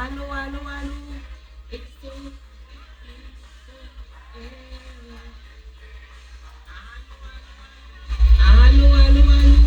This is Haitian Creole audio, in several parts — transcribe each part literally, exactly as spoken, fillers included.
Alo, alo, alo. Alo, alo, alo.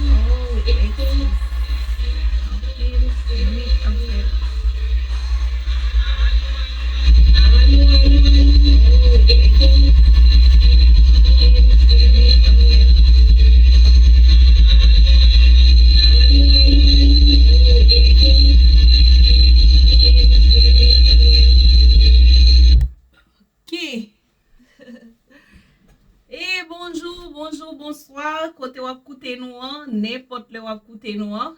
Ki? E bonjou, bonjou, bonswa, kote w ap koute nou an, nenpòt lè w ap koute nou an.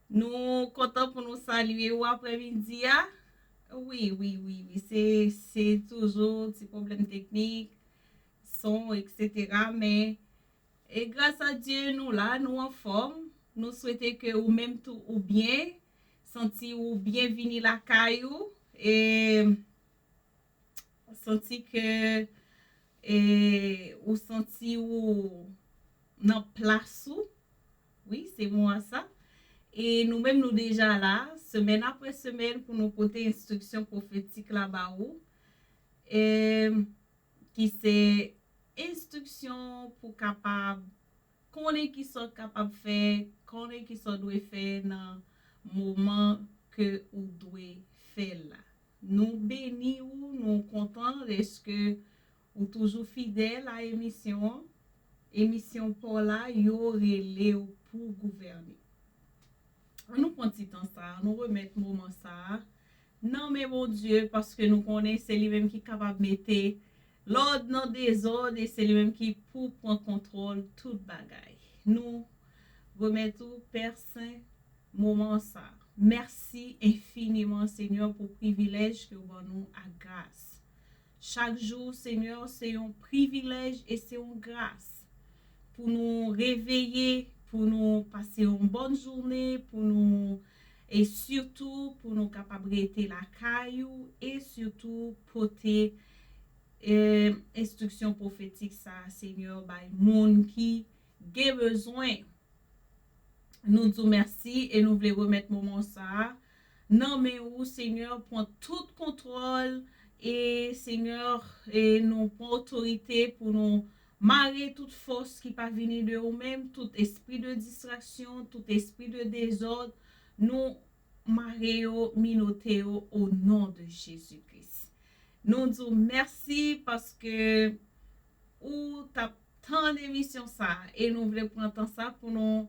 Nou kontan pou nou salye w aprèmidi a. Wi, wi, wi, wi, se, se toujou ti pwoblèm teknik, son, etsetera. Men, e gras a Dye, nou la, nou anfòm. Nou swete ke ou menm tou ou byen, santi ou byenvini lakay ou. E santi ke e, ou santi ou nan plas ou. Wi, se mo a sa. E nou menm nou deja la, semèn apre semèn, pou nou pote enstriksyon pwofetik la ba ou. E, ki se enstriksyon pou kapab konnen ki sa w kapab fè, konnen ki sa w dwe fè nan moman ke ou dwe fè l la. Nou beni w, nou kontan dèske ou toujou fidèl a emisyon an. Emisyon pa w la, yo rele w pou gouvène. Ann nou pran ti tan sa a, nou remèt moman sa a nan men Bondye, paske nou konnen se li menm ki kapab mete lòd nan dezòd, e se li menm ki pou pran kontwòl tout bagay. Nou remèt ou, Pè Sen, moman sa. Mèsi enfiniman, Senyè, pou privilèj ke w ban nou ak gras. Chak jou, Senyè, se yon privilèj e se yon gras pou nou reveye, pou nou pase yon bòn jounen, pou nou, e sitou pou nou kapab rete lakay ou, e sitou pote, e, enstriksyon pwofetik sa a, Senyè, bay moun ki gen bezwen. Nou di w mèsi e nou vle remèt moman sa a nan men ou, Senyè. Pran tout kontwòl e, Senyè, e nou pran otorite pou nou mare tout fòs ki pa vini de ou menm, tout espri de distraksyon, tout espri de dezòd, nou mare yo, minote yo, o non de Jezi Kris. Nou di w mèsi paske ou t ap tann emisyon sa a, e nou vle pran tan sa pou nou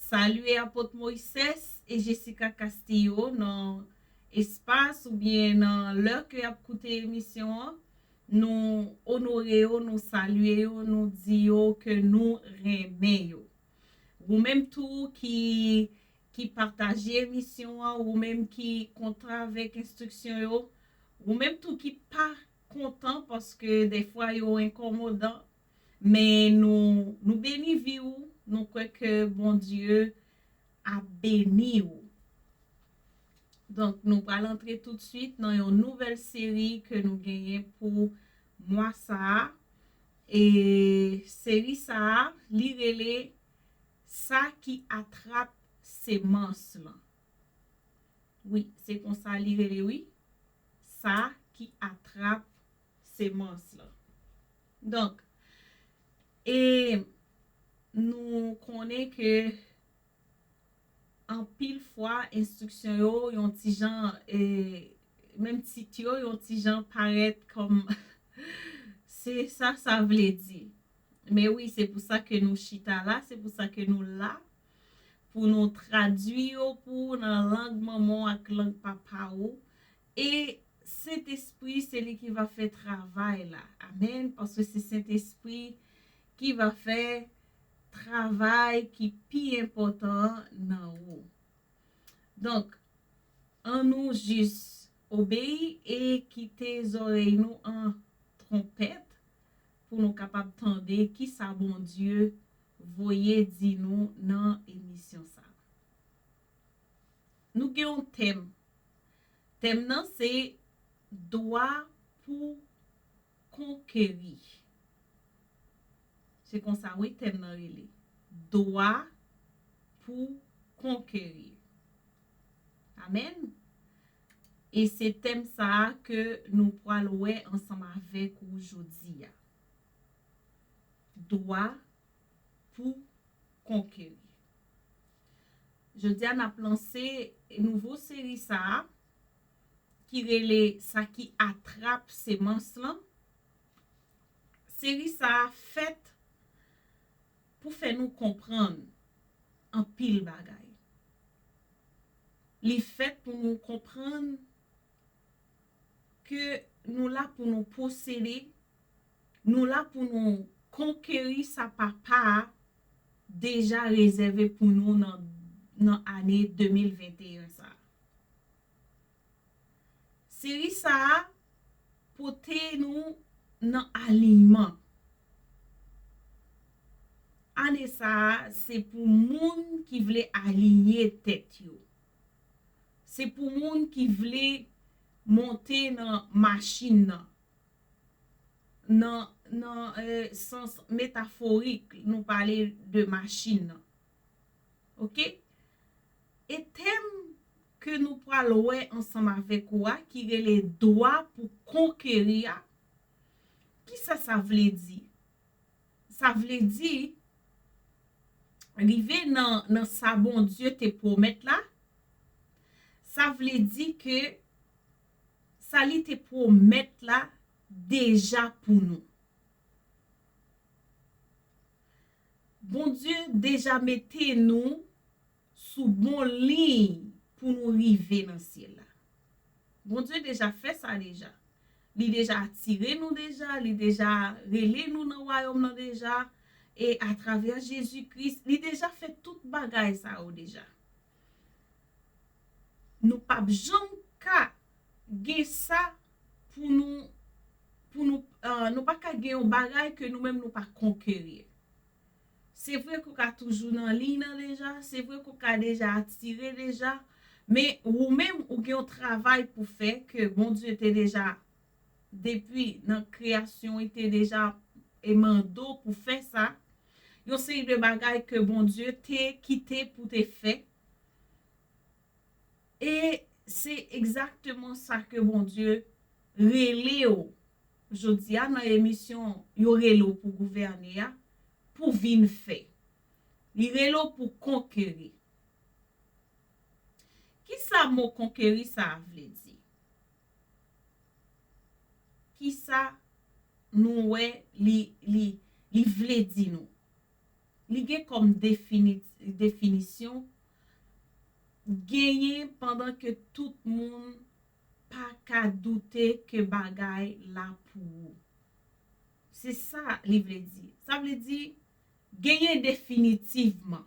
salye Apot Moises e Jessica Castillo nan espas oubyen nan lè ke y ap koute emisyon an. Nou onore yo, nou salye yo, nou di yo ke nou renmen yo. Ou menm tou ki, ki pataje emisyon an, ou menm ki kontre avèk enstriksyon yo, ou menm tou ki pa kontan paske dèfwa yo enkomodan, men nou, nou beni vi w, nou kwè ke Bondye ap beni w. Donk, nou pral antre toutswit nan yon nouvèl seri ke nou genyen pou mwa sa a. E seri sa a, li rele Sa ki atrap semans lan. Wi, se konsa li rele, wi. Sa ki atrap semans lan. Donk, e nou konnen ke anpil fwa, enstriksyon yo, yon ti jan, e, menm tit yo, yon ti jan parèt kòm se sa sa vle di. Men wi, se pou sa ke nou chita la, se pou sa ke nou la, pou nou tradui yo pou ou nan lang manman w ak lang papa w. E Sentespri, se li ki va fè travay la. Amèn. Paske se Sentespri ki va fè travay ki pi enpòtan an nan ou. Donk, ann nou jis obeyi e kite zòrèy nou an twonpèt pou nou kapab tande kisa Bondye voye di nou nan emisyon sa a. Nou gen yon tèm. Tèm nan se dwa pou konkeri. Se konsa, wi, tèm nan rele. Dwa pou konkeri. Amèn. E se tèm sa a ke nou pral wè ansanm avèk ou jodi a. Dwa pou konkeri. Jodi a, n ap lanse nouvo seri sa a ki rele Sa ki atrap semans lan. Seri sa a fèt pou fè nou konprann anpil bagay. Li fèt pou nou konprann ke nou la pou nou posede, nou la pou nou konkeri sa Papa a deja rezève pou nou nan, nan ane de mil venteyen sa a. Seri sa a pote nou nan aliyman. Ane sa a, se pou moun ki vle aliyen tèt yo. Se pou moun ki vle monte nan machin nan. Nan, nan, eh, sans metaforik, nou pale de machin nan. Oke? E tèm ke nou pral wè ansanm avèk ou a, ki rele dwa pou konkeri a, kisa sa vle di? Sa vle di, rive nan, nan sa Bondye te pwomèt la, sa vle di ke sa li te pwomèt la deja pou nou. Bondye deja mete nou sou bon liy pou nou rive nan syèl la. Bondye deja fè sa deja. Li deja atire nou deja, li deja rele nou nan wayòm nan deja, e atravè Jezi Kris, li deja fè tout bagay sa yo deja. Nou p ap janm ka gen sa pou nou, pou nou, eh, nou pa ka gen yon bagay ke nou menm nou pa konkeri. Se vre ke w ka toujou nan liy nan deja, se vre ke w ka deja atire deja, men ou menm ou gen yon travay pou fè ke Bondye te deja, depi nan kreyasyon, li te deja e mande w pou fè sa. Yon seri de bagay ke Bondye te kite pou te fè. E se egzakteman sa ke Bondye rele w jodi a nan emisyon yo rele w pou gouvène a, pou vin fè. Li rele w pou konkeri. Kisa mo konkeri sa a vle di? Kisa nou wè li, li, li vle di nou? Li gen kòm defini-, definisyon, genyen pandan ke tout moun pa ka doute ke bagay la pou ou. Se sa li vle di. Sa vle di genyen definitivman.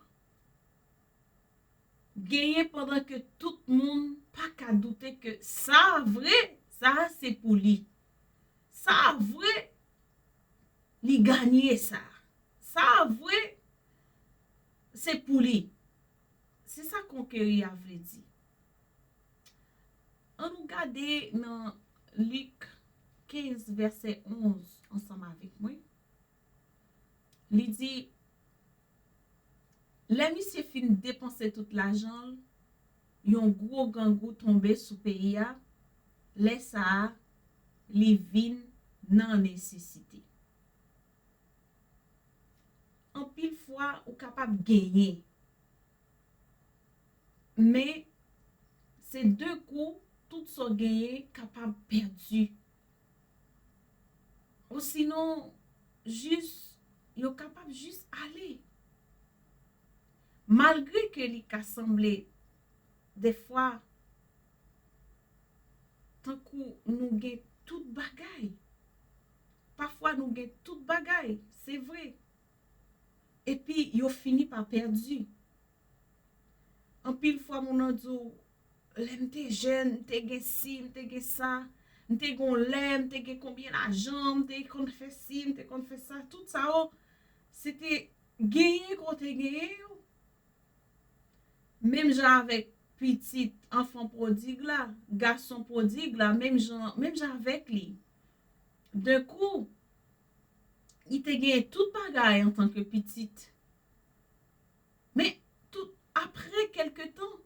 Genyen pandan ke tout moun pa ka doute ke sa vre, sa se pou li. Sa vre, li ganye sa. Sa vre, se pou li. Se sa konkeri a vle di. Ann nou gade nan Lik kenz, vèsè onz, ansanm avèk mwen. Li di, lè misye fin depanse tout lajan l, yon gwo grangou tonbe sou peyi a, lè sa a, li vin nan nesesite. Anpil fwa, ou kapab genyen, men se de kou, tout sa w genyen kapab pèdi. Osinon, jis, yo kapab jis ale. Malgre ke li ka sanble, defwa, tankou nou gen tout bagay. Pafwa nou gen tout bagay, se vre. Epi yo fini pa pèdi. Anpil fwa moun nan di w, lè m te jèn, m te gen si, m te gen sa, m te gen yon lè, m te gen konbyen lajan, m te konn fè si, m te konn fè sa, tout sa yo, se te genyen ke w te genyen yo. Menm jan avèk pitit anfan pwodig la, gason pwodig la, menm jan, menm jan avèk li. De kou, li te genyen tout bagay antanke pitit. Men, tout, apre kèlke tan,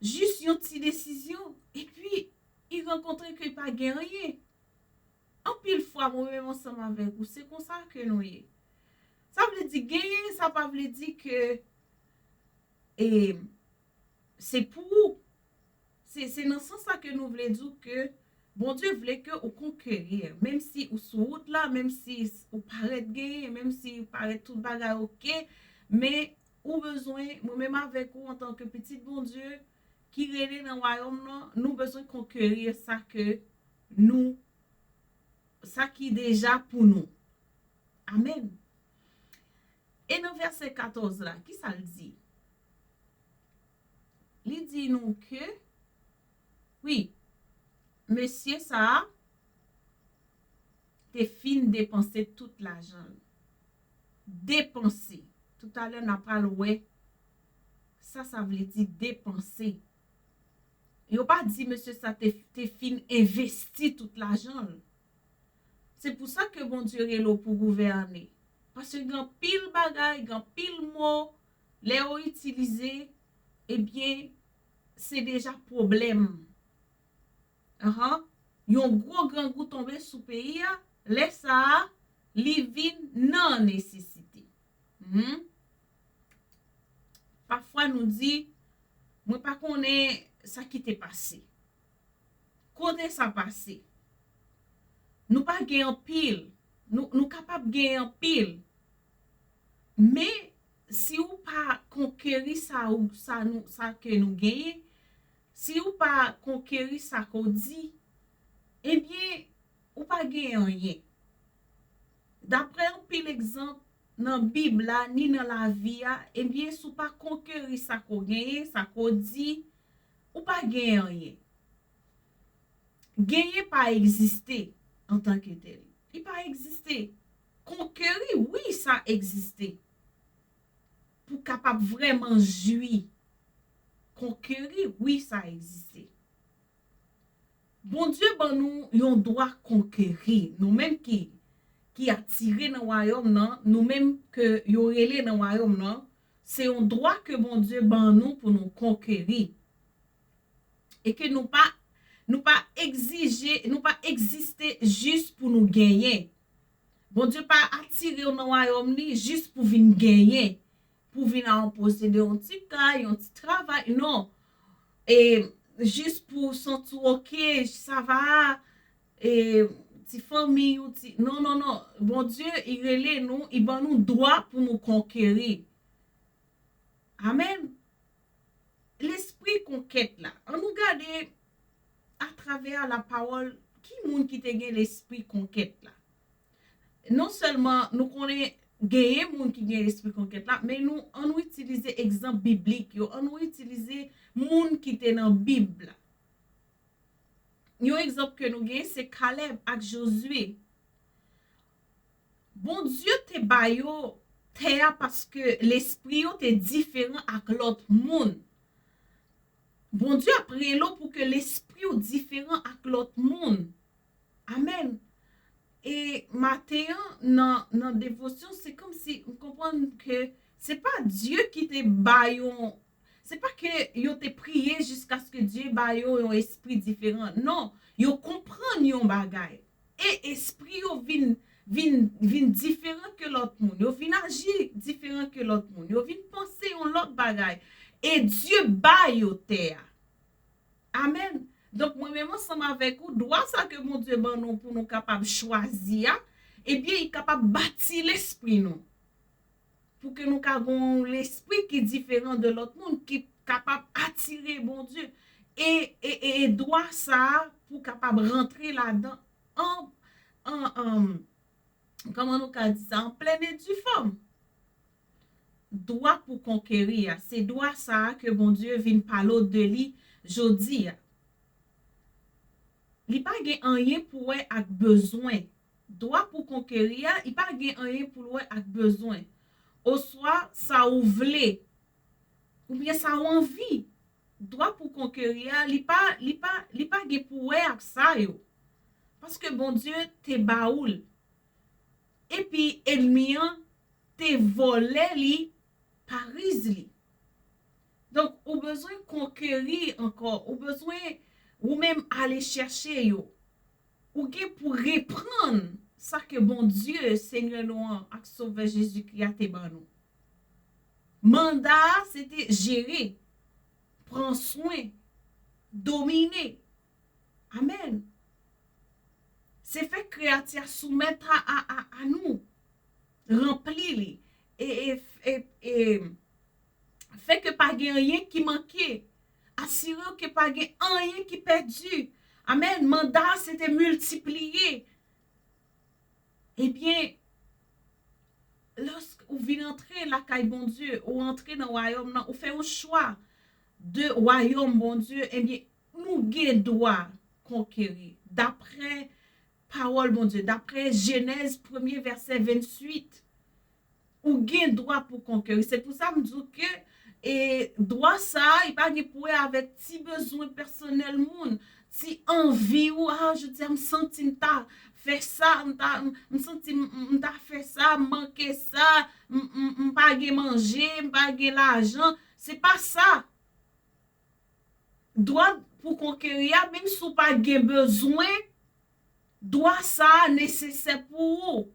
jis yon ti desizyon, epi rankontre ke pa gen anyen. Anpil fwa, mwen menm ansanm avèk ou, se konsa ke nou ye. Sa vle di genyen, sa pa vle di ke e, se pou ou. Se, se nan sans sa ke nou vle di w ke Bondye vle ke ou konkeri. Menm si ou sou wout la, menm si ou parèt genyen, menm si ou parèt tout bagay oke, men ou bezwen, mwen menm avèk ou antanke pitit Bondye ki rele nan wayòm nan, nou bezwen konkeri sa ke nou, sa ki deja pou nou. Amèn. E nan vèsè katòz la, ki sa l di? Li di nou ke, wi, mesye sa a te fin depanse tout lajan l. Depanse. Toutalè, n a pral wè sa sa vle di depanse. Yo pa di mesye sa te, te fin envesti tout lajan l. Se pou sa ke Bondye rele w pou gouvène. Paske gen anpil bagay, gen anpil mo, lè yo itilize, ebyen, se deja pwoblèm. Ahan. Yon gwo grangou tonbe sou peyi a, lè sa a, li vin nan nesesite. Hmm? Pafwa nou di, mwen pa konnen sa ki te pase. Kote sa pase? Nou pa gen anpil. Nou, nou kapab gen anpil. Men, si ou pa konkeri sa ou, sa nou, sa ke nou genyen, si ou pa konkeri sa ke w di, ebyen, ou pa gen anyen. Daprè anpil egzanp nan Bib la, ni nan lavi a, ebyen, si w pa konkeri sa ke w genyen, sa ke w di, ou pa gen anyen. Genyen pa egziste antanke tèl. Li pa egziste. Konkeri, wi, sa egziste. Pou kapab vrèman jwi. Konkeri, wi, sa egziste. Bondye ban nou yon dwa konkeri. Nou menm ki, ki atire nan wayòm nan, nou menm ke yo rele nan wayòm nan, se yon dwa ke Bondye ban nou pou nou konkeri. E ke nou pa, nou pa egzije, nou pa egziste jis pou nou genyen. Bondye pa atire w nan wayòm li jis pou vin genyen, pou vin a posede yon ti kay, yon ti travay. Non. E jis pou w santi w oke, sa va, e ti fanmi ou ti, non, non, non. Bondye, li rele nou, li ban nou dwa pou nou konkeri. Amèn. Lespri konkèt la. Ann nou gade atravè la pawòl ki moun ki te gen lespri konkèt la. Non sèlman nou konnen genyen moun ki gen lespri konkèt la, men nou, ann nou itilize egzanp biblik yo, ann nou itilize moun ki te nan Bib la. Yon egzanp ke nou gen, se Kalèb ak Jozye. Bondye te ba yo tè a paske lespri yo te diferan ak lòt moun. Bondye ap rele w pou ke lespri w diferan ak lòt moun. Amèn. E maten an, nan, nan devosyon, se kòmsi m konprann ke se pa Dye ki te ba yo, se pa ke yo te priye jiskaske Dye ba yo yon espri diferan. Non, yo konprann yon bagay. E espri yo vin, vin, vin diferan ke lòt moun. Yo vin aji diferan ke lòt moun. Yo vin panse yon lòt bagay. E Dye ba yo tè a. Amèn. Donk, mwen menm ansanm avèk ou, dwa sa ke Bondye ban nou pou nou kapab chwazi a, ebyen, li kapab bati lespri nou. Pou ke nou ka gen yon lespri ki diferan de lòt moun, ki kapab atire Bondye. E, e, e, e dwa sa a pou kapab rantre ladan an, an, an, kòman nou ka di sa, an plen e di fòm. Dwa pou konkeri a, se dwa sa a ke Bondye vin pale w de li jodi a. Li pa gen anyen pou wè ak bezwen. Dwa pou konkeri a, li pa gen anyen pou l wè ak bezwen. Oswa sa ou vle, oubyen sa ou anvi. Dwa pou konkeri a, li pa, li pa, li pa gen pou wè ak sa yo. Paske Bondye te ba ou l. Epi ènmi an te vòlè li pa riz li. Donk, ou bezwen konkeri ankò. Ou bezwen, Ou menm ale chèche yo. Ou gen pou reprann sa ke Bondye, Senyè nou an, ak Sovè Jezikri a te ban nou. Manda a, se te jere, pran swen, domine. Amèn. Se fè kreyati a soumèt a, a, a, a nou. Ranpli li. E, e, e, e fè ke pa gen anyen ki manke. Asire w ke pa gen anyen ki pèdi. Amèn. Manda a se te miltipliye. Ebyen, lòske ou vin antre lakay Bondye, ou antre nan wayòm nan, ou fè yon chwa de wayòm Bondye, ebyen, nou gen dwa konkeri. Daprè pawòl Bondye, daprè Jenèz premye vèsè venntuit, ou gen dwa pou konkeri. Se pou sa m di w ke, e, dwa sa a, li pa gen pou wè avèk ti bezwen pèsonèl moun, ti anvi ou, a, jodi a m santi m ta fè sa, m ta, m, m santi m, m ta fè sa, m manke sa, m, m, m pa gen manje, m pa gen lajan. Se pa sa. Dwa pou konkeri a, menm si w pa gen bezwen, dwa sa a nesesè pou ou.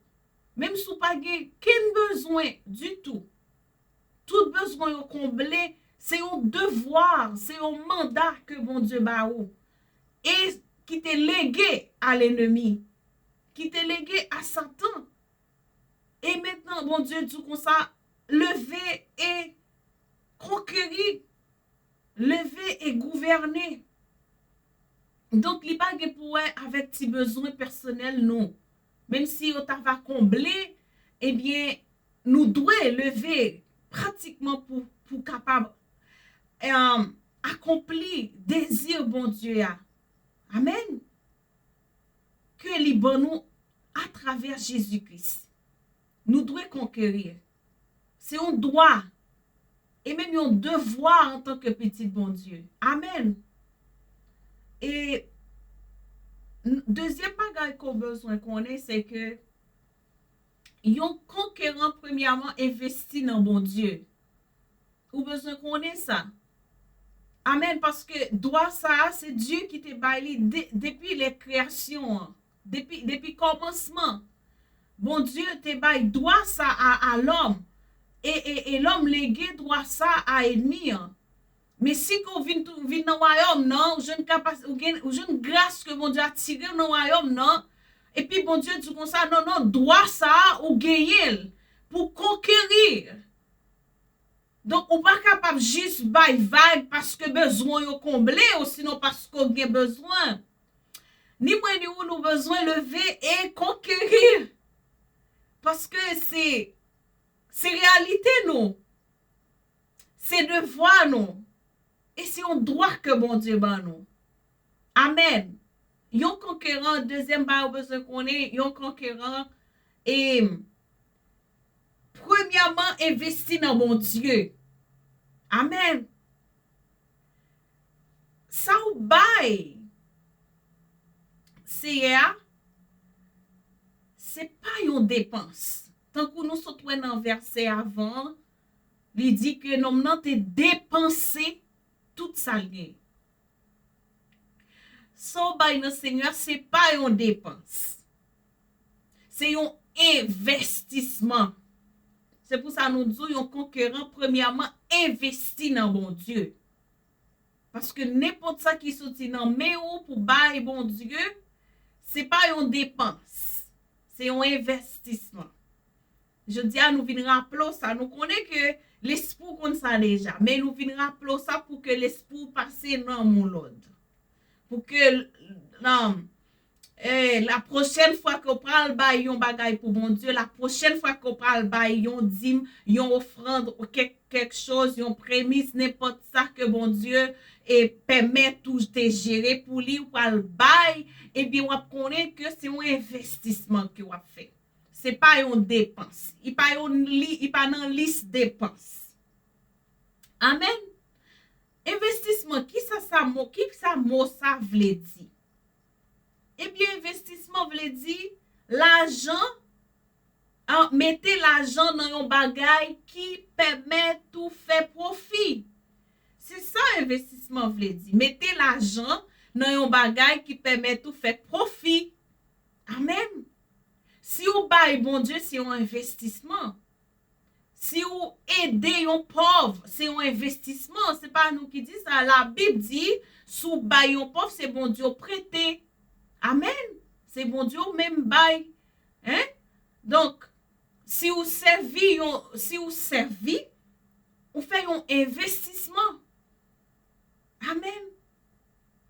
Menm si w pa gen kenn bezwen ditou. Tout bezwen yo konble, se yon devwa, se yon manda ke Bondye ba ou. E ki te lege a lènmi, ki te lege a Satan. E mentnan, Bondye di w konsa, leve e konkeri, leve e gouvène. Donk, li pa gen pou wè avèk ti bezwen pèsonèl nou. Menm si yo ta va konble, ebyen, nou dwe leve pratikman pou, pou kapab, em, akonpli dezi Bondye a. Amèn. Ke li ban nou atravè Jezi Kris. Nou dwe konkeri. Se yon dwa e menm yon devwa antanke pitit Bondye. Amèn. E n- dezyèm bagay ke w bezwen konnen, se ke yon konkeran, premyèman, envesti nan Bondye. Ou bezwen konnen sa. Amèn, paske dwa sa a, se Dye ki te bay li de- depi lè kreyasyon an, depi, depi kòmansman. Bondye te bay dwa sa a, a lòm. E, e, e lòm lege dwa sa a ènmi an. Men si ke w vin, tou- vin nan wayòm nan, ou jwenn kapas- ou gen, ou jwenn gras ke Bondye atire w nan wayòm nan, epi Bondye di konsa, non, non, dwa sa a, ou genyen l pou konkeri. Donk, ou pa kapab jis bay vag paske bezwen yo konble, osinon paske w gen bezwen. Ni mwen ni ou, nou bezwen leve e konkeri. Paske se, se reyalite nou. Se devwa nou. E se yon dwa ke Bondye ban nou. Amèn. Yon konkeran, dezyèm bagay ou bezwen konnen, yon konkeran, e, premyèman, envesti nan Bondye. Amèn. Sa w bay Seyè a, se pa yon depans. Tankou nou sot wè nan vèsè avan an, li di ke nonm nan te depanse tout sa l genyen. Sa w bay nan Senyè a, se pa yon depans. Se yon envèstisman. Se pou sa nou di w yon konkeran, premyèman, envesti nan Bondye. Paske nenpòt sa ki soti nan men ou pou bay Bondye, se pa yon depans. Se yon envèstisman. Jodi a, nou vin raple w sa. Nou konnen ke lespri w konn sa deja. Men nou vin raple w sa pou ke lespri w pase nan yon lòd. Pou ke, nan, eh, la pwochèn fwa ke w pral bay yon bagay pou Bondye, la pwochèn fwa ke w pral bay yon dim, yon ofrann, kèk, kèk choz, yon premis, nenpòt sa ke Bondye e pèmèt ou te jere pou li, ou pral bay, ebyen w ap konnen ke se yon envèstisman ke w ap fè. Se pa yon depans. Li pa yon li, li pa nan lis depans. Amèn. Envestisman, kisa sa mo, kisa mo sa vle di? Ebyen, envestisman vle di lajan, an, mete lajan nan yon bagay ki pèmèt ou fè pwofi. Se sa envestisman vle di. Mete lajan, nan yon bagay ki pèmèt ou fè pwofi. Amèn. Si w bay Bondye, se yon envestisman. Si w ede yon pòv, se yon envestisman. Se pa nou ki di sa. Labib di, si w bay yon pòv, se Bondye w prete. Amèn. Se Bondye w menm bay. Hein? Donk, si w sèvi yon, si w sèvi, ou fè yon envestisman. Amèn.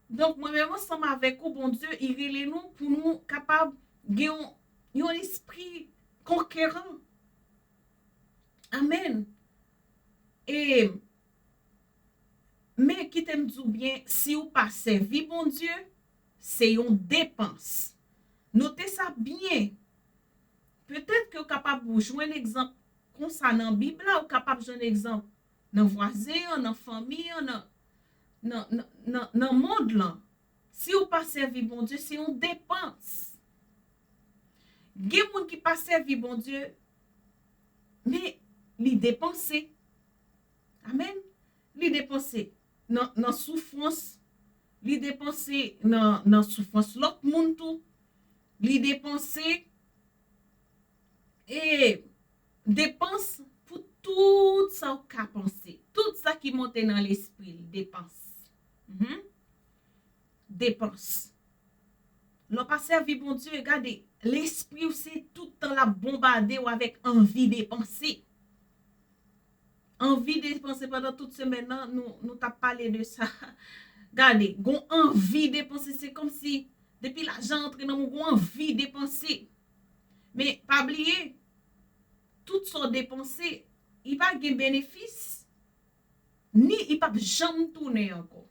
Donk, mwen menm ansanm avèk ou, Bondye, li rele nou pou nou kapab gen yon, yon lespri konkeran. Amèn. E, men kite m di w byen, si w pa sèvi Bondye, se yon depans. Note sa byen. Petèt ke w kapab jwenn egzanp konsa nan Bib la, ou kapab jwenn egzanp nan vwazen an, nan fanmi an, nan, nan, nan, nan, nan mond lan. Si w pa sèvi Bondye, se yon depans. Gen moun ki pa sèvi Bondye, men li depanse. Amèn. Li depanse nan, nan soufrans. Li depanse nan, nan soufrans lòt moun tou. Li depanse e depans pou tout sa w ka panse. Tout sa ki monte nan lespri l, depans. Mhm. Depans. Lè w pa sèvi Bondye, gade, lespri w se tout tan l ap bonbade w avèk anvi depanse. Anvi depanse pandan tout semèn nan, nou, nou t ap pale de sa. Gade, gon anvi depanse, se kòmsi depi lajan antre nan men w, gon anvi depanse. Men pa bliye, tout sa w depanse, li pa gen benefis, ni li p ap janm tounen ankò.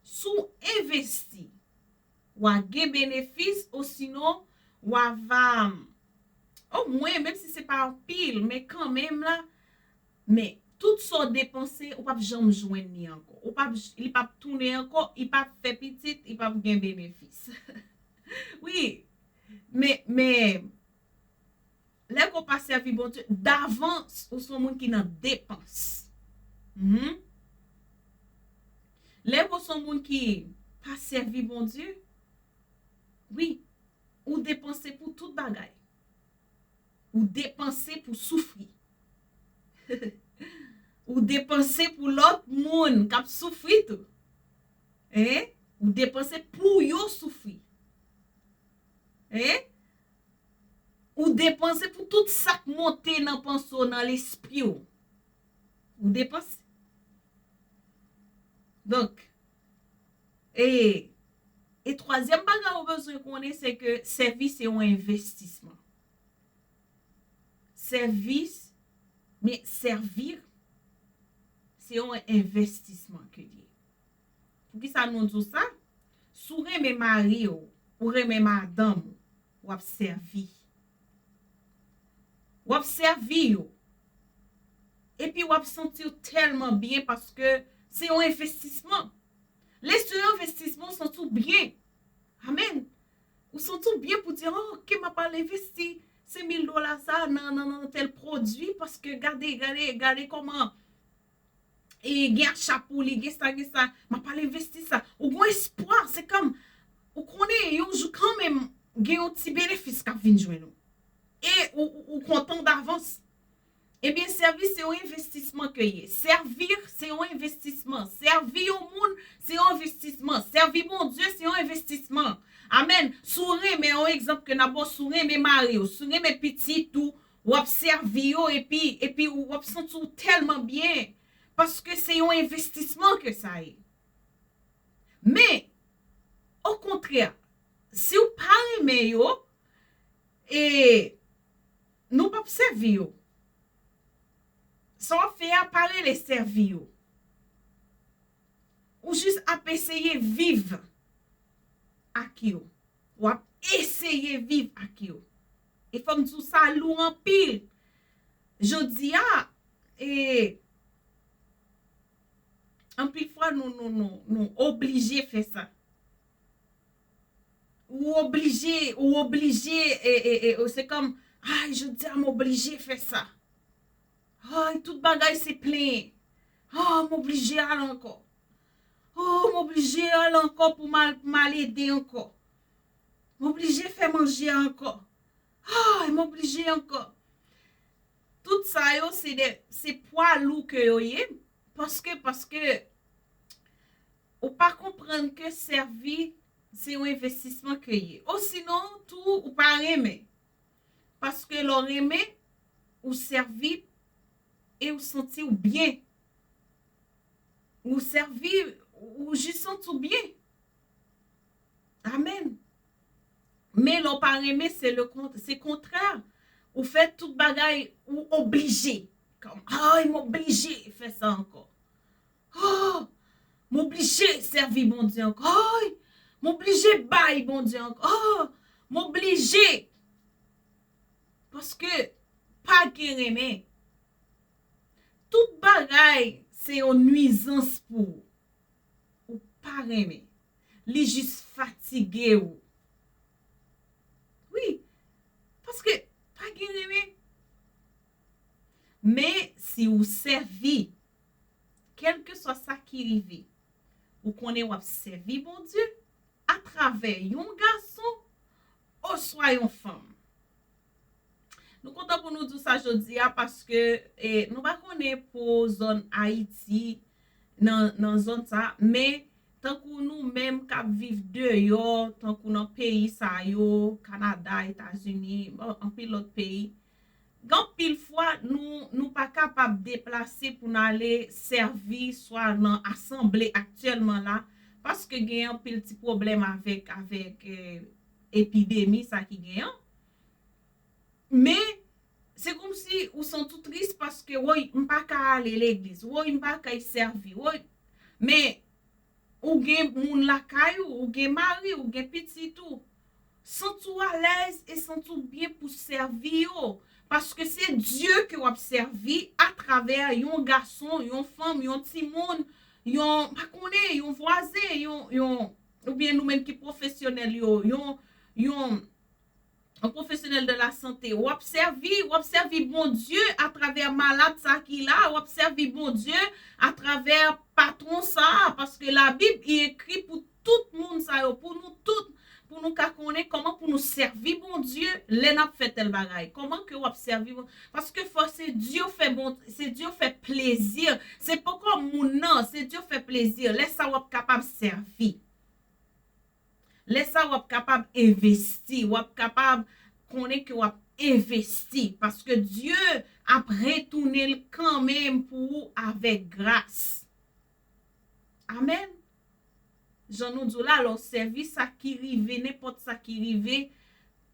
Si w envesti, w a gen benefis, osinon, w a va, omwen, menm si se pa anpil, men kanmenm la, men tout sa w depanse, ou p ap janm jwenn li ankò. Ou p ap, li p ap tounen ankò, li p ap fè pitit, li p ap gen benefis. Wi, men, men, lè ke w pa sèvi Bondye, davans, ou se yon moun ki nan depans. Mhm. Lè ke w se yon moun ki pa sèvi Bondye, wi, ou depanse pou tout bagay. Ou depanse pou soufri. Ou depanse pou lòt moun k ap soufri tou. Hein? Ou depanse pou yo soufri. Hein? Ou depanse pou tout sa k monte nan panse w, nan lespri w. Ou depanse. Donk, e, e twazyèm bagay ou bezwen konnen, se ke sèvis se yon envestisman. Sèvis, men sèvi, se yon envestisman ke li ye. Poukisa nou di w sa? Si w renmen mari w, ou renmen madanm ou, w ap sèvi. W ap sèvi yo. Epi w ap santi w tèlman byen paske se yon envestisman. Lè se yon envestisman, w santi w byen. Amèn. Ou santi w byen pou di, "Oh, ke m ap al envesti senk mil dola sa nan, nan, nan tèl pwodui, paske gade, gade, gade kòman e gen acha pou li, gen sa, gen sa, m ap al envesti sa." Ou gon espwa, se kòm, ou konnen yon jou kanmenm, gen yon ti benefis k ap vin jwenn ou. E ou, ou, ou kontan davans. Ebyen, sèvis se yon envestisman ke ye. Sèvi se yon envestisman. Sèvi yon moun, se yon envestisman. Sèvi Bondye, se yon envestisman. Amèn. Si w renmen, yon egzanp ke n ap ba w, si w renmen mari w, si w renmen pitit ou, w ap sèvi yo, epi, epi w ap santi w tèlman byen, paske se yon envestisman ke sa ye. Men, okontrè, si w pa renmen yo, e nou p ap sèvi yo. Sa w ap fè a pa rele sèvi yo. Ou jis ap eseye viv ak yo. W ap eseye viv ak yo. E fò m di w sa lou anpil. Jodi a, e, anpil fwa nou, nou, nou, nou oblije fè sa. Ou oblije, ou oblije, e, e, e, se kòm, ay, jodi a m oblije fè sa. Ay, tout bagay se plenyen. Ah, m oblije al ankò. Oh, m oblije al ankò pou m al, pou m al ede ankò. M oblije fè manje ankò. Ay, m oblije ankò. Tout sa yo, se de, se pwa lou ke yo ye. Paske, paske ou pa konprann ke sèvi, se yon envestisman ke ye. Osinon, tou, ou pa renmen. Paske lè w renmen, ou sèvi e ou santi w byen. Ou sèvi, ou jis santi w byen. Amèn. Men lè w pa renmen, se le kont-, se kontrè. Ou fè tout bagay, ou oblije. Kòm, ay, m oblije fè sa ankò. Oh, m oblije sèvi Bondye ankò. Ay, m oblije bay Bondye ankò. Oh, m oblije. Paske pa gen renmen. Tout bagay se yon nwizans pou ou. Ou pa renmen. Li jis fatige ou. Wi. Paske pa gen renmen. Men si ou sèvi, kèlkeswa sa ki rive, ou konnen w ap sèvi Bondye atravè yon gason oswa yon fanm. Nou kontan pou nou di w sa jodi a paske, eh, nou pa konnen pou zòn Ayiti, nan, nan zòn sa, men tankou nou menm k ap viv deyò, tankou nan peyi sa yo, Kanada, Etazini, bon, anpil lòt peyi, gen anpil fwa nou, nou pa kapab deplase pou n ale sèvi swa nan asanble aktyèlman la, paske gen anpil ti pwoblèm avèk, avèk, eh, epidemi sa ki gen an. Men, se kòmsi ou santi w tris paske, woy, m pa ka ale legliz, woy, m pa ka sèvi, woy. Men, ou gen moun lakay ou, ou gen mari, ou gen pitit ou. Santi w alèz e santi w byen pou sèvi yo. Paske se Dye ke w ap sèvi atravè yon gason, yon fanm, yon timoun, yon, pa konnen, yon vwazen, yon, yon, oubyen nou menm ki pwofesyonèl yo, yon, yon, yon pwofesyonèl de la sante. W ap sèvi, w ap sèvi Bondye atravè malad sa ki la, w ap sèvi Bondye atravè patwon sa, paske Labib i ekri pou tout moun sa yo, pou nou tout, pou nou ka konnen kòman pou nou sèvi Bondye lè n ap fè tèl bagay. Kòman ke w ap sèvi Bon-, paske fò se Dye fè bon, se Dye fè plezi. Se poko moun nan, se Dye fè plezi. Lè sa w ap kapab sèvi. Lè sa w ap kapab envesti, w ap kapab konnen ke w ap envesti, paske Dye ap retounen l kanmenm pou ou avèk gras. Amèn. Jan nou di w la, lè w sèvi sa ki rive, nenpòt sa ki rive,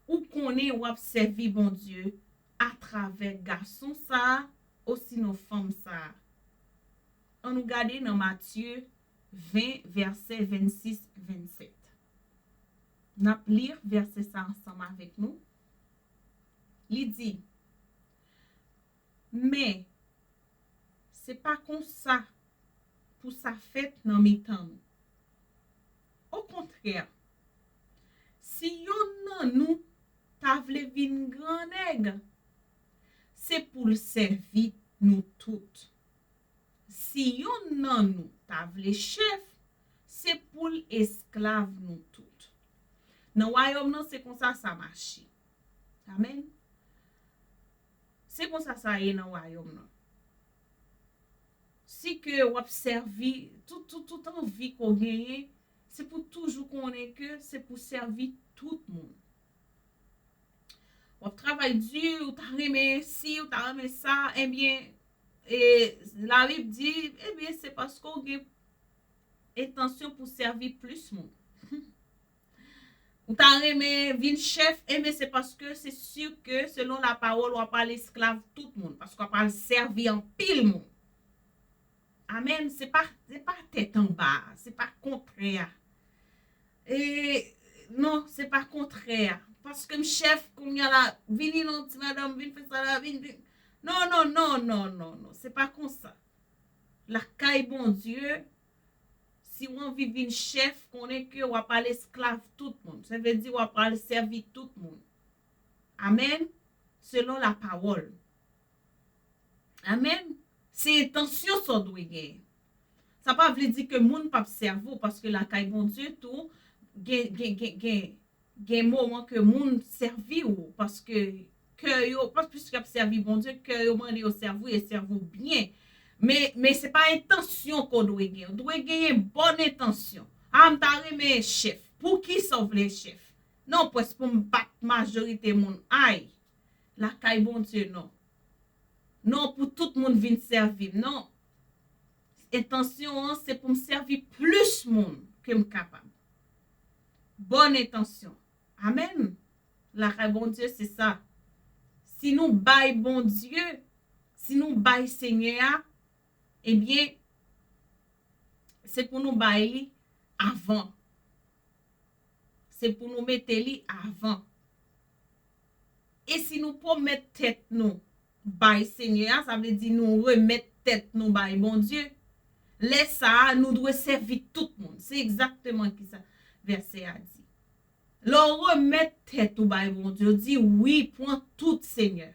ou konnen w ap sèvi Bondye atravè gason sa a, osinon fanm sa a. Ann nou gade nan Matye ven, vèsè vennsis, vennsèt. N ap li vèsè sa ansanm avèk nou. Li di, men, se pa konsa pou sa fèt nan mitan nou. Okontrè, si yonn nan nou ta vle vin gran nèg, se pou l sèvi nou tout. Si yonn nan nou ta vle chèf, se pou l esklav nou tout. Nan wayòm nan, se konsa sa mache. Amèn. Se konsa sa ye nan wayòm nan. Si ke w ap sèvi, tout, tout, tout anvi ke w genyen, se pou toujou konnen ke se pou sèvi tout moun. W ap travay di, ou ta renmen si, ou ta renmen sa, ebyen, e, Labib di, ebyen, se paske w gen entansyon pou sèvi plis moun. Ou ta renmen vin chèf, ebyen, se paske se si ke, selon lapawòl, w ap al esklav tout moun, paske w ap al sèvi anpil moun. Amèn. Se pa, se pa tèt anba, se pa kontrè a. E, non, se pa kontrè a. Paske m chèf, kounye a la, vini non, ti madanm, vin fè sa la, vin, vin. Non, non, non, non, non, non. Se pa konsa. Lakay Bondye, si w anvi vin chèf, konnen ke w ap al esklav tout moun. Sa vle di w ap al sèvi tout moun. Amèn. Selon lapawòl. Amèn. Se entansyon sa w dwe genyen. Sa pa vle di ke moun p ap sèvi w, paske lakay Bondye tou, gen, gen, gen, gen, gen moman ke moun sèvi w, paske kè yo, pas-, piske y ap sèvi Bondye, kè yo mande yo sèvi w, e sèvi w byen. Men, men se pa entansyon ke w dwe gen. W dwe genyen bòn entansyon. A, m ta renmen chèf. Poukisa w vle chèf? Non, pwès pou m bat majorite moun. Ay, lakay Bondye, non. Non, pou tout moun vin sèvi m, non. Entansyon an, se pou m sèvi plis moun ke m kapab. Bòn entansyon. Amèn. Lakay Bondye, se sa. Si nou bay Bondye, si nou bay Senyè a, ebyen, se pou nou bay li avan. Se pou nou mete li avan. E si nou pwomèt tèt nou bay Senyè a, sa vle di nou remèt tèt nou bay Bondye, lè sa a, nou dwe sèvi tout moun. Se egzakteman ki sa vèsè a di. Lè w remèt tèt ou bay Bondye, w di, "Wi, pran tout, Senyè."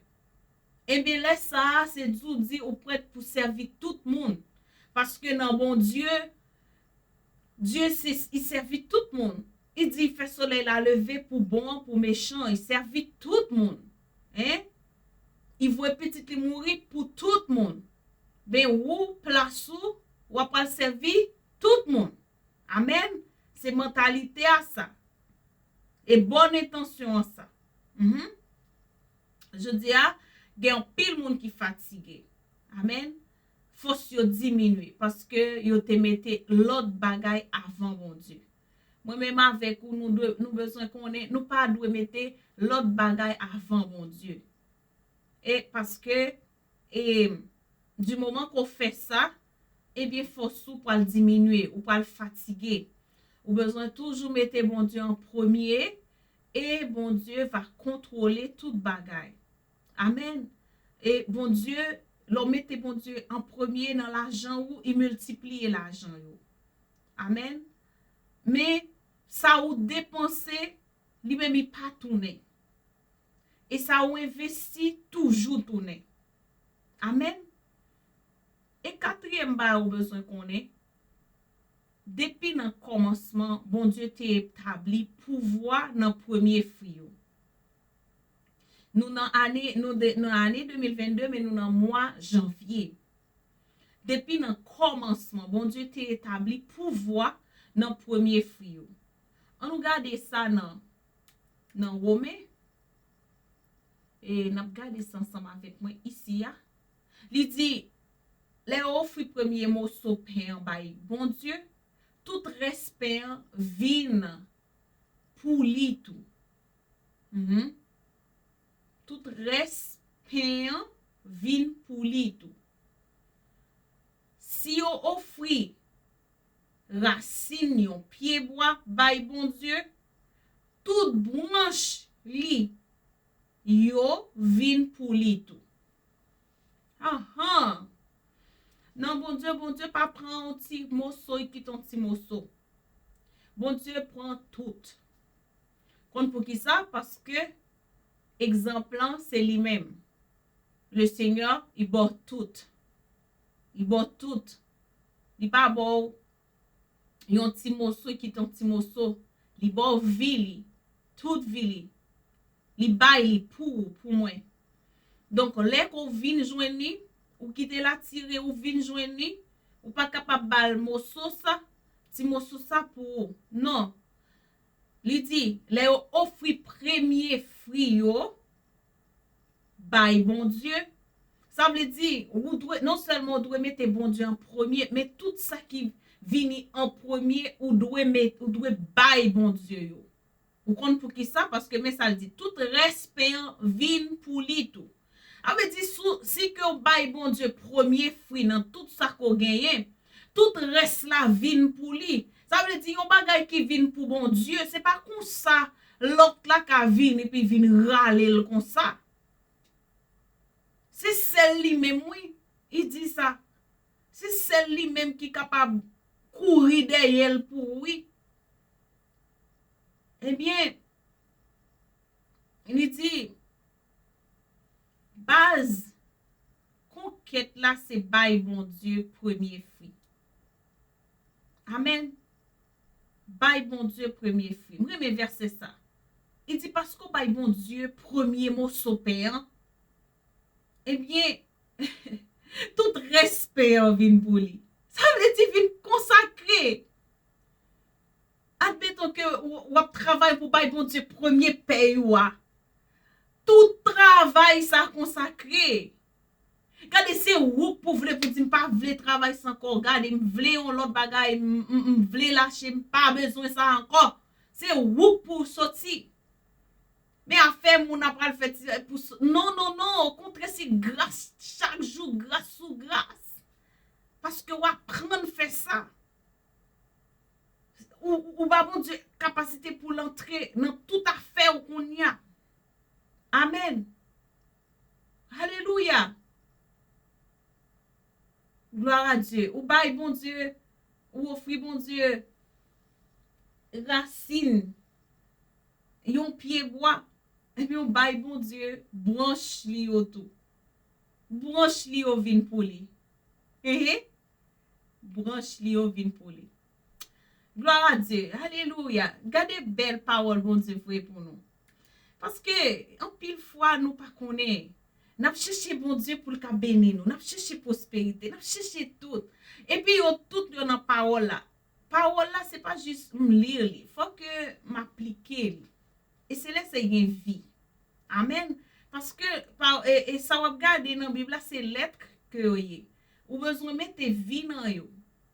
Ebyen, lè sa a, se di w di ou prèt pou sèvi tout moun. Paske nan Bondye, Dye se, li sèvi tout moun. Li di, "Li fè solèy la leve pou bon an, pou mechan an." Li sèvi tout moun. Hein? Li voye pitit li mouri pou tout moun. Ben, ou, plas ou, w ap pral sèvi tout moun. Amèn. Se mantalite a sa. E bòn entansyon an sa. Mhm. Jodi a, gen anpil moun ki fatige. Amèn. Fòs yo diminye paske yo te mete lòt bagay avan Bondye. Mwen menm avèk ou, nou dwe, nou bezwen konnen, nou pa dwe mete lòt bagay avan Bondye. E paske, e, di moman ke w fè sa, ebyen, fòs ou pral diminye, ou pral fatige. Ou bezwen toujou mete Bondye an premye, e Bondye va kontwole tout bagay. Amèn. E Bondye, lè w mete Bondye an premye nan lajan ou, li miltipliye lajan yo. Amèn. Men, sa ou depanse, li menm li pa tounen. E sa ou envesti toujou tounen. Amèn. E katriyèm bagay ou bezwen konnen, depi nan kòmansman, Bondye te etabli pouvwa nan premye fwi yo. Nou nan ane, nou de, nan ane de mil venn de, men nou nan mwa janvye. Depi nan kòmansman, Bondye te etabli pouvwa nan premye fwi yo. Ann nou gade sa nan, nan Women. E n ap gade sa ansanm avèk mwen isi a. Li di, lè yo ofri premye moso pen an bay Bondye, tout rès pen an vin pou li tou. Mhm. Tout rès pen an vin pou li tou. Si yo ofri rasin yon pyebwa bay Bondye, tout branch li yo vin pou li tou. Ahan! Nan Bondye, Bondye pa pran yon ti moso, li kite yon ti moso. Bondye pran tout. Konn poukisa? Paske egzanp lan se li menm. Le Senyè, li ba w tout. Li ba w tout. Li pa ba w yon ti moso, li kite yon ti moso. Li ba w vi li, tout vi li. Li bay li pou ou, pou mwen. Donk, lè ke w vin jwenn li, ou kite l atire ou vin jwenn li, ou pa kapab ba l moso sa, ti moso sa pou ou. Non. Li di, lè yo ofri premye fwi yo bay Bondye, sa vle di, ou dwe, non sèlman ou dwe mete Bondye an premye, men tout sa ki vini an premye, ou dwe met, ou dwe bay Bondye yo. Ou konn poukisa? Paske men sa l di, tout rès pen an vin pou li tou. Sa vle di, si, si ke w bay Bondye premye fwi nan tout sa ke w genyen, tout rès la vin pou li. Sa vle di, yon bagay ki vin pou Bondye, se pa konsa lòt la ka vin epi vin rale l konsa. Se sèl li menm, wi, li di sa. Se sèl li menm ki kapab kouri dèyè l pou ou, wi. Ebyen, li di, baz konkèt la se bay Bondye premye fwi. Amèn. Bay Bondye premye fwi. M renmen vèsè sa. Li di, paske w bay Bondye premye moso pen an, ebyen, tout rès pen an vin pou li. Sa vle di vin konsakre. Admeton ke w, w ap travay pou bay Bondye premye pèy ou a. Tout travay sa konsakre. Gade, se ou k pou vle pou di, "M pa vle travay sa ankò. Gade, m vle yon lòt bagay. M, m, m vle lache. M pa bezwen sa ankò." Se ou k pou soti. Men afè moun ap pral fè ti, pou s-, non, non, non. Okontrè, se gras chak jou, gras sou gras. Paske w aprann fè sa. Ou, ou, ou ba Bondye kapasite pou l antre nan tout afè w kounye a. Amèn. Alelouya. Glwa a Dye. Ou bay Bondye, ou ofri Bondye rasin yon pyebwa, epi ou bay Bondye branch li yo tou. Branch li yo vin pou li. Ehe. Branch li yo vin pou li. Glwa a Dye. Alelouya. Gade bèl pawòl Bondye voye pou nou. Paske, anpil fwa, nou pa konnen. N ap chèche Bondye pou l ka beni nou. N ap chèche pwosperite. N ap chèche tout. Epi yo tout yo nan pawòl la. Pawòl la, se pa jis m li li. Fòk ke m aplike li. E se lè sa gen vi. Amèn. Paske, pa, e, e sa w ap gade nan Bib la, se lèt ke yo ye. Ou bezwen mete vi nan yo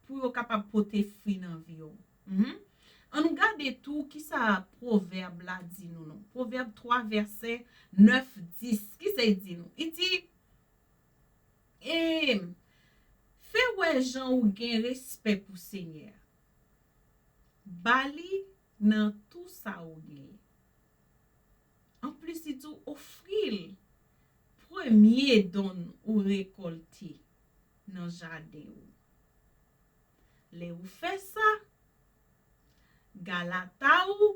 pou yo kapab pote fwi nan vi w. Mhm. Ann nou gade tou kisa pwovèb la di nou non. Pwovèb twa, vèsè nèf, dis. Kisa l di nou? Li di, e, fè wè jan ou gen respè pou Senyè a. Ba li nan tou sa ou genyen. Anplis, li di w ofri l premye don ou rekòlte nan jaden ou. Lè ou fè sa, galata ou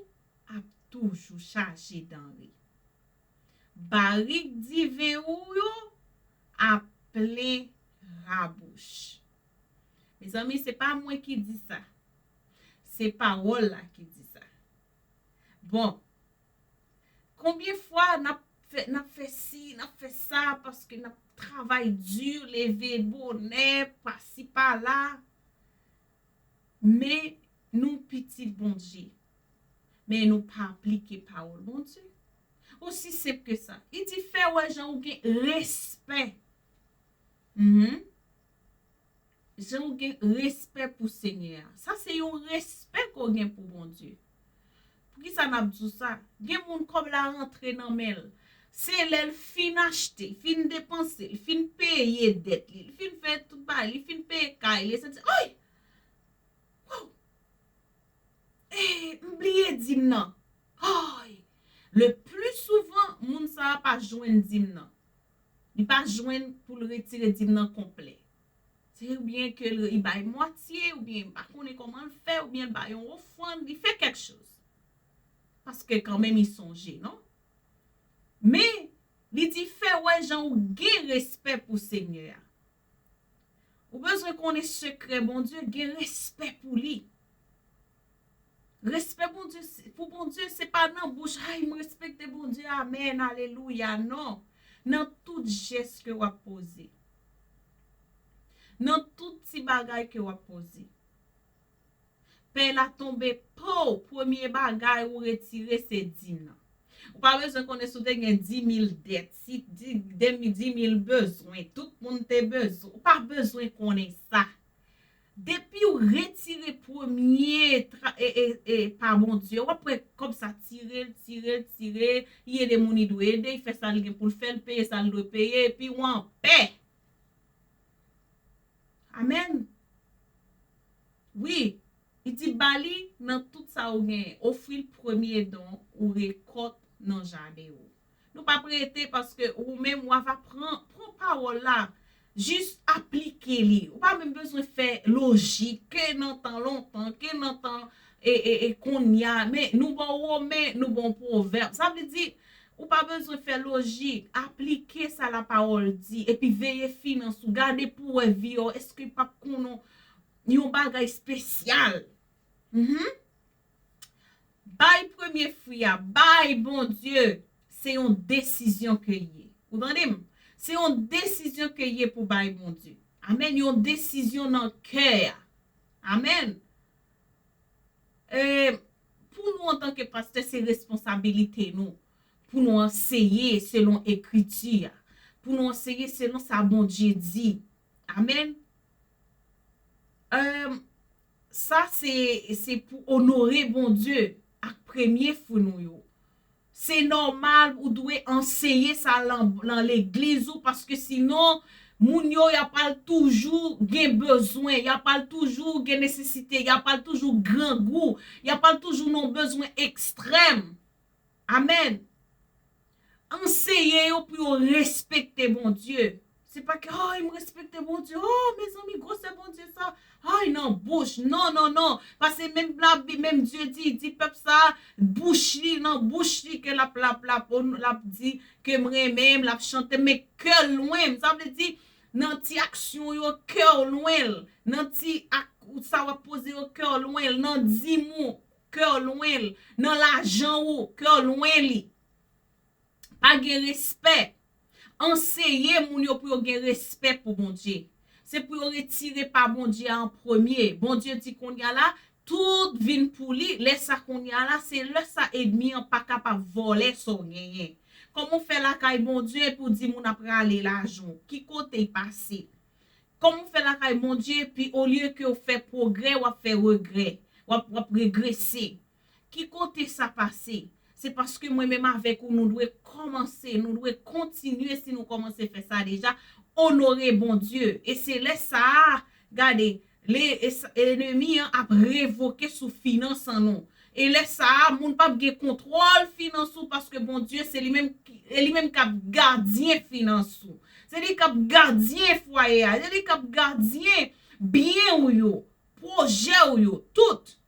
ap toujou chaje danre. Barik diven ou yo ap plen rabouch. Mezanmi, se pa mwen ki di sa. Se pawòl la ki di sa. Bon, konbyen fwa n ap fè, n ap fè si, n ap fè sa, paske n ap travay di, leve bonè, pasi pala. Men nou pitit Bondye. Men nou pa aplike pawòl Bondye. Osi senp ke sa. Li di fè wè jan ou gen respè. Mhm. Jan ou gen respè pou Senyè a. Sa se yon respè ke w gen pou Bondye. Poukisa n ap di w sa? Gen moun kòb la rantre nan men l. Se lè l fin achte, fin depanse, l fin peye dèt li, l fin fè tout bagay, li fin peye kay li, santi, oy! Wow! Eh, m bliye dim nan. Oy! Le pli souvan, moun sa a pa jwenn dim nan. Li pa jwenn pou l retire dim nan konplè. Se oubyen ke l, li bay mwatye, oubyen m pa konnen kòman l fè, oubyen l bay yon ofrann, li fè kèk choz. Paske kanmenm li sonje, non? Men, li di fè wè jan ou gen respè pou Senyè a. Ou bezwen konnen sekrè Bondye, gen respè pou li. Respè Bondye, se- pou Bondye, se pa nan bouch, ay, m respekte Bondye, amèn, alelouya, non. Nan tout jès ke w ap poze. Nan tout ti bagay ke w ap poze. Pèy la tonbe, pow, premye bagay ou retire se dim nan. Ou pa bezwen konnen si w te gen dimil dèt, si di- demi- dimil bezwen, tout moun te bezwen. Ou pa bezwen konnen sa. Depi w retire premye tra- e, e, e, pa Bondye, w ap wè kòb sa tire l, tire l, tire, li ede moun li dwe ede, li fè sa l gen pou l fè, l peye sa l dwe peye, epi w anpè. Amèn. Wi, li di ba li nan tout sa ou genyen, ofri l premye don ou rekòt nan jaden ou. Nou p ap rete paske ou menm w ava pran, pran pawòl la, jis aplike li. Ou pa menm bezwen fè lojik, ke nan tan lontan, ke nan tan e, e, e kounye a, men nou ba w Women, nou ba w Pwovèb. Sa vle di, ou pa bezwen fè lojik, aplike sa lapawòl di, epi veye finans ou, gade pou wè vi w, èske p ap konnen yon bagay espesyal. Mhm. Bay premye fwi a, bay Bondye, se yon desizyon ke l ye. Ou tande m? Se yon desizyon ke l ye pou bay Bondye. Amèn. Yon desizyon nan kè a. Amèn. E, pou nou antanke pastè, se responsabilite nou pou nou anseye selon Ekriti a, pou nou anseye selon sa Bondye di. Amèn. E, sa se, se pou onore Bondye ak premye fwi nou yo. Se nòmal, ou dwe anseye sa lan, lan legliz ou, paske sinon, moun yo, y ap al toujou gen bezwen, y ap al toujou gen nesesite, y ap al toujou grangou, y ap al toujou nan bezwen ekstrèm. Amèn. Anseye yo pou yo respekte Bondye. Se pa ke, ay, m respekte Bondye. Oh, mezanmi, gwosè Bondye sa. Ay, nan bouch. Non, non, non. Paske menm Labib, menm Dye di, di pèp sa, bouch li, nan bouch li ke l ap, l ap, l ap, l ap di ke m renmen, l ap chante, men kè l lwen m. Sa vle di, nan ti aksyon yo, kè w lwen l. Nan ti ak, sa w ap poze yo, kè w lwen l. Nan dim ou, kè w lwen l. Nan lajan ou, kè w lwen li. Pa gen respè. Anseye moun yo pou yo gen respè pou Bondye. Se pou yo retire pa Bondye a an premye. Bondye di kounye a la, tout vin pou li. Lè sa kounye a la, se lè sa ènmi an pa kapab vòlè sa w genyen. Kòman w fè lakay Bondye epi w di moun ap rale lajan w? Ki kote l pase? Kòman w fè lakay Bondye, epi olye ke w fè pwogrè, w ap fè regrè, w ap, w ap regrese? Ki kote sa pase? Se paske mwen menm avèk ou, nou dwe kòmanse, nou dwe kontinye, si nou kòmanse fè sa deja, onore Bondye. E se lè sa a, gade, le, e sa, ènmi an ap revoke sou finans an nou. E lè sa a, moun p ap gen kontwòl finans ou, paske Bondye, se li menm ki, e li menm k ap gadyen finans ou. Se li k ap gadyen fwaye a. Se li k ap gadyen byen ou yo, pwojè ou yo, tout.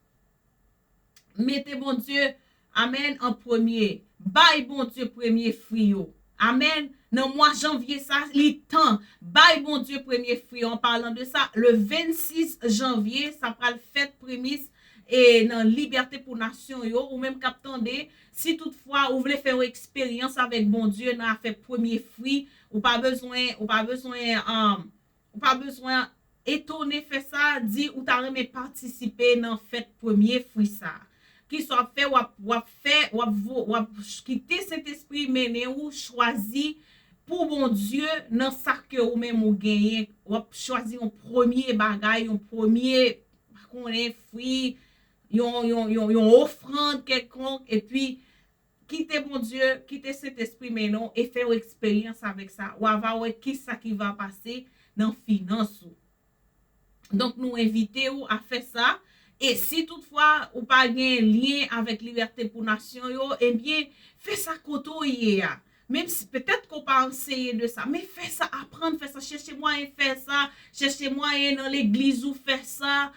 Mete Bondye, amèn, an premye. Bay Bondye premye fwi yo. Amèn. Nan mwa janvye sa, li tan. Bay Bondye premye fwi yo. An palan de sa, le vennsis janvye, sa pral fèt premis e nan Libète pou Nasyon yo. Ou menm k ap tande, si toutfwa ou vle fè yon eksperyans avèk Bondye nan afè premye fwi, ou pa bezwen, ou pa bezwen, um, ou pa bezwen etone fè sa, di ou ta renmen patisipe nan fèt premye fwi sa. Kisa w ap fè? W ap, w ap fè, w ap vo-, w ap ch-, kite Sentespri mennen ou chwazi pou Bondye nan sa ke ou menm ou genyen. W ap chwazi yon premye bagay, yon premye, pa konnen, fwi, yon, yon, yon, yon ofrann kèlkonk, epi kite Bondye, kite Sentespri mennen w e fè yon eksperyans avèk sa. W a va wè kisa ki va pase nan finans ou. Donk, nou envite w a fè sa. E si toutfwa ou pa gen lyen avèk Libète pou Nasyon yo, ebyen, fè sa kote w ye a. Menm si petèt ke w pa anseye de sa, men fè sa, aprann fè sa, chèche mwayen fè sa, chèche mwayen nan legliz ou fè sa.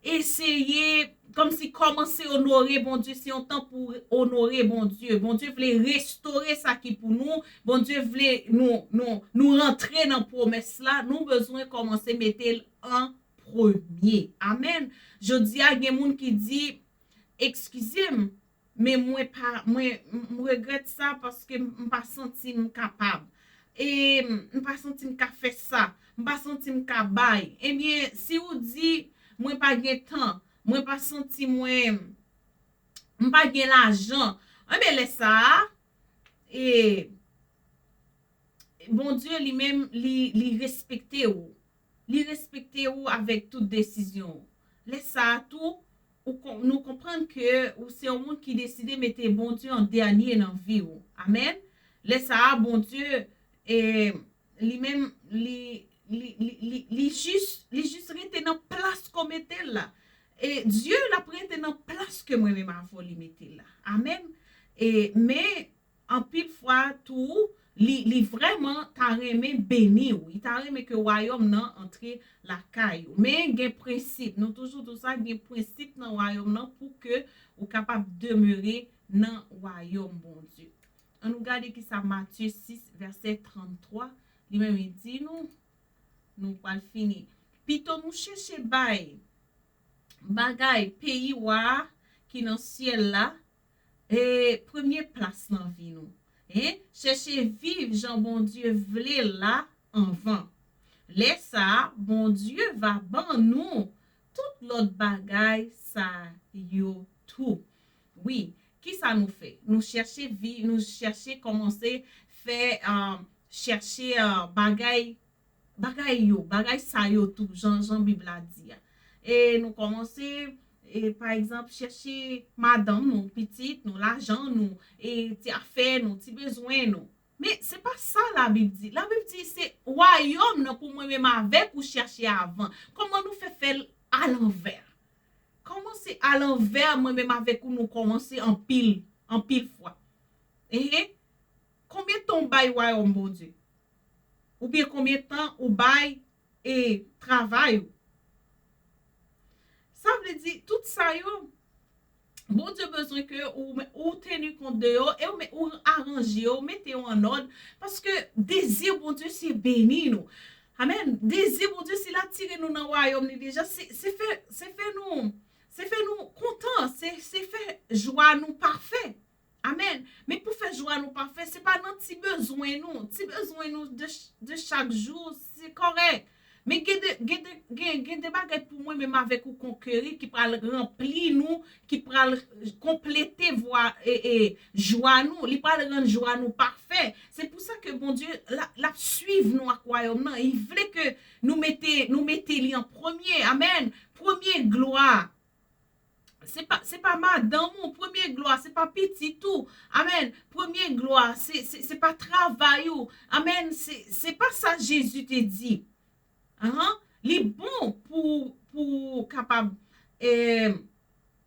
Eseye, kòmsi kòmanse onore Bondye, se yon tan pou onore Bondye. Bondye vle restore sa ki pou nou. Bondye vle nou, nou, nou rantre nan pwomès la. Nou bezwen kòmanse mete l an premye. Amèn. Jodi a, gen moun ki di, "Ekskize m, men mwen pa, mwen, m regrèt sa paske m pa santi m kapab. E m pa santi m ka fè sa. M pa santi m ka bay." Ebyen, si ou di, "Mwen pa gen tan, mwen pa santi mwen, m pa gen lajan," ebyen, lè sa a, e, Bondye li menm, li, li respekte ou. Li respekte ou avèk tout desizyon ou. Lè sa a tou, ou kon-, nou konprann ke ou se yon moun ki deside mete Bondye an dènye nan vi w. Amèn. Lè sa a, Bondye, e, li menm, li, li, li, li, li jis, li jis rete nan plas ke w mete l la. E Dye, l ap rete nan plas ke mwen menm avè w li mete l la. Amèn. E, men, anpil fwa tou, li, li vrèman ta renmen beni w. Li ta renmen ke wayòm nan antre lakay ou. Men gen prensip. Nou toujou di w sa, gen prensip nan wayòm nan pou ke ou kapab demere nan wayòm Bondye. Ann nou gade kisa Matye sis, vèsè tranntwa, li menm li di nou, nou pral fini. Pito nou chèche bay bagay peyi wa a ki nan syèl la, e, premye plas nan vi nou. Hein? Chèche viv jan Bondye vle la anvan. Lè sa a, Bondye va ban nou tout lòt bagay sa yo tou. Wi, kisa nou fè? Nou chèche vi, nou chèche kòmanse fè, uh, chèche, uh, bagay, bagay yo, bagay sa yo tou, jan, jan Bib la di a. E nou kòmanse, e, pa egzanp, chèche madanm nou, pitit nou, lajan nou, e ti afè nou, ti bezwen nou. Men se pa sa Labib di. Labib di se wayòm nan pou mwen menm avèk ou chèche avan. Kòman nou fè fè l alanvè? Kòmanse alanvè, mwen menm avèk ou nou kòmanse anpil, anpil fwa. Ehe. Konbyen tan w bay wayòm Bondye? Oubyen konbyen tan ou bay e travay ou? Sa vle di, tout sa yo, Bondye bezwen ke ou, ou teni kont de yo, e ou, ou aranje yo, mete yo an òd, paske dezi Bondye se beni nou. Amèn. Dezi Bondye se l atire nou nan wayòm li deja, se, se fè, se fè nou, se fè nou kontan, se, se fè jwa nou pafè. Amèn. Men pou fè jwa nou pafè, se pa nan ti bezwen nou. Ti bezwen nou de, de chak jou, se kòrèk. Men gen de, gen de, gen, gen de bagay pou mwen menm avèk ou konkeri ki pral ranpli nou, ki pral konplete vwa, e, e, jwa nou. Li pral rann jwa nou pafè. Se pou sa ke Bondye l ap, l ap swiv nou ak wayòm nan. Li vle ke nou mete, nou mete li an premye. Amèn. Premye glwa. Se pa, se pa madanm ou, premye glwa, se pa pitit ou. Amèn. Premye glwa, se, se, se pa travay ou. Amèn. Se, se pa sa Jezi te di. Ahan. Li bon pou, pou kapab, eh,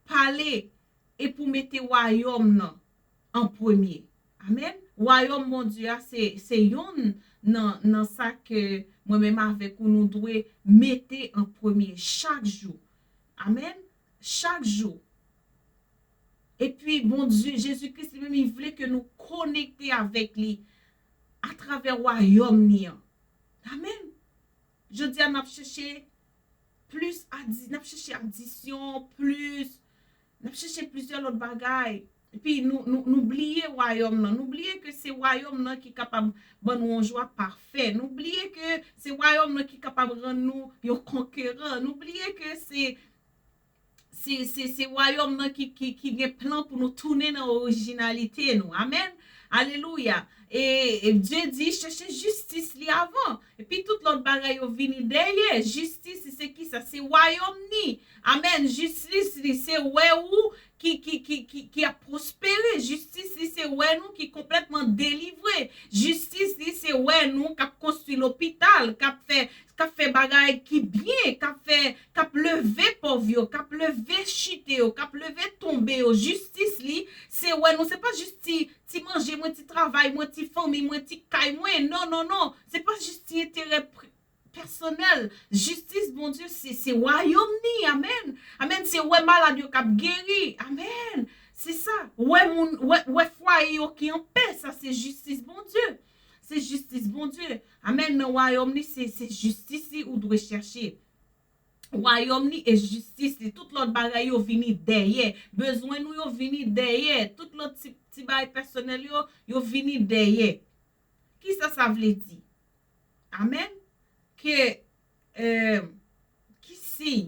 pale e pou mete wayòm nan an premye. Amèn. Wayòm Bondye a, se, se yonn nan, nan sa ke mwen menm avèk ou, nou dwe mete an premye chak jou. Amèn. Chak jou. Epi Bondye, Jezi Kris li menm, li vle ke nou konekte avèk li atravè wayòm ni an. Amèn. Jodi a, n ap chèche plis adi-, n ap chèche adisyon, plis, n ap chèche plizyè lòt bagay. Epi nou, nou, nou bliye wayòm nan. Nou bliye ke se wayòm nan ki kapab ban nou yon jwa pafè. Nou bliye ke se wayòm nan ki kapab rann nou yon konkeran. Nou bliye ke se, se, se, se wayòm nan ki, ki, ki gen plan pou nou tounen nan orijinalite nou. Amèn. Alelouya. E, e Dye di, chèche jistis li avan. Epi tout lòt bagay yo vini dèyè. Jistis li se kisa? Se wayòm ni. Amèn. Jistis li se wè ou ki, ki, ki, ki, ki ap pwospere. Jistis li se wè nou ki konplètman delivre. Jistis li se wè nou k ap konstwi lopital, k ap fè, k ap fè bagay ki byen, k ap fè, k ap leve pòv yo, k ap leve chite yo, k ap leve tonbe yo. Jistis li se wè nou, se pa jis ti, ti manje mwen, ti travay mwen, ti fanmi mwen, ti kay mwen. Non, non, non. Se pa jis ti enterè pri-, pèsonèl. Jistis Bondye, se, se wayòm ni. Amèn. Amèn. Se wè malad yo k ap geri. Amèn. Se sa. Wè moun, wè, wè fwaye yo ki an pè. Sa se jistis Bondye. Se jistis Bondye. Amèn. Nan wayòm li, se, se jistis li ou dwe chèche. Wayòm li e jistis li. Tout lòt bagay yo vini dèyè. Bezwen nou yo vini dèyè. Tout lòt ti, ti bagay pèsonèl yo, yo vini dèyè. Kisa sa vle di? Amèn. Ke, eh, ki siy,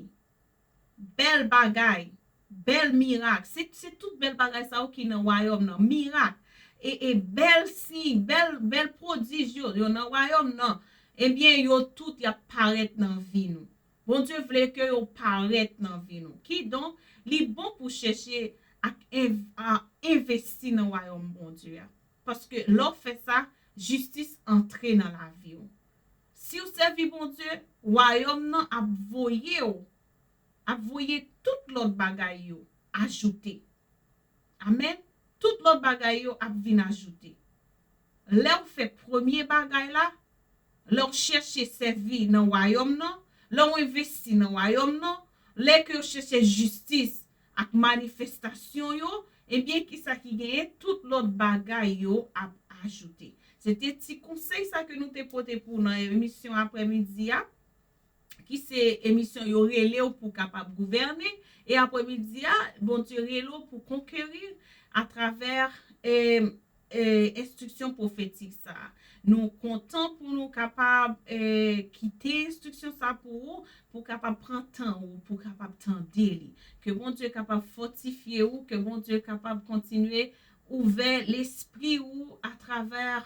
bèl bagay, bèl mirak. Se, se tout bèl bagay sa yo ki nan wayòm nan. Mirak. E, e bèl siy, bèl, bèl pwodij yo, yo nan wayòm nan. Ebyen, yo tout y ap parèt nan vi nou. Bondye vle ke yo parèt nan vi nou. Kidonk, li bon pou chèche ak env-, a envesti nan wayòm Bondye a. Paske lè w fè sa, jistis antre nan lavi w. Si w sèvi Bondye, wayòm nan ap voye w, ap voye tout lòt bagay yo ajoute. Amèn. Tout lòt bagay yo ap vin ajoute. Lè w fè premye bagay la, lè w chèche sèvi nan wayòm nan, lè w envesti nan wayòm nan, lè ke w chèche jistis ak manifestasyon yo, ebyen, kisa ki genyen? Tout lòt bagay yo ap ajoute. Se te ti konsèy sa ke nou te pote pou w nan emisyon aprèmidi a. ki se emisyon yo rele w pou kapab gouvène. E apremidi a, Bondye rele w pou konkeri atravè e, e, enstriksyon pwofetik sa a. Nou kontan pou nou kapab e, kite enstriksyon sa pou ou, pou kapab pran tan ou, pou kapab tande li. Ke Bondye kapab fòtifye ou, ke Bondye kapab kontinye ouvè lespri ou atravè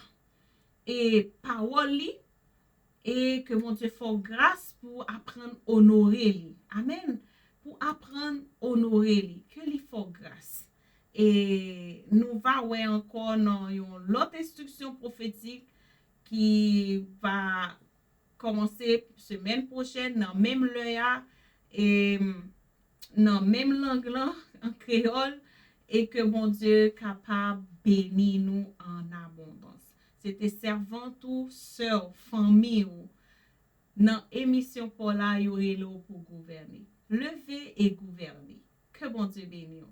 e pawòl li, e ke Bondye fè w gras pou aprann onore li. Amèn. Pou aprann onore li. Ke li fè w gras. E nou va wè ankò nan yon lòt enstriksyon pwofetik ki va kòmanse semèn pwochèn nan menm lè a, e nan menm lang lan, an kreyòl, e ke Bondye kapab beni nou an abondans. Se te sèvant ou, sè w, fanmi w, nan emisyon pa w la, yo rele w pou gouvène. Leve e gouvène. Ke Bondye beni w.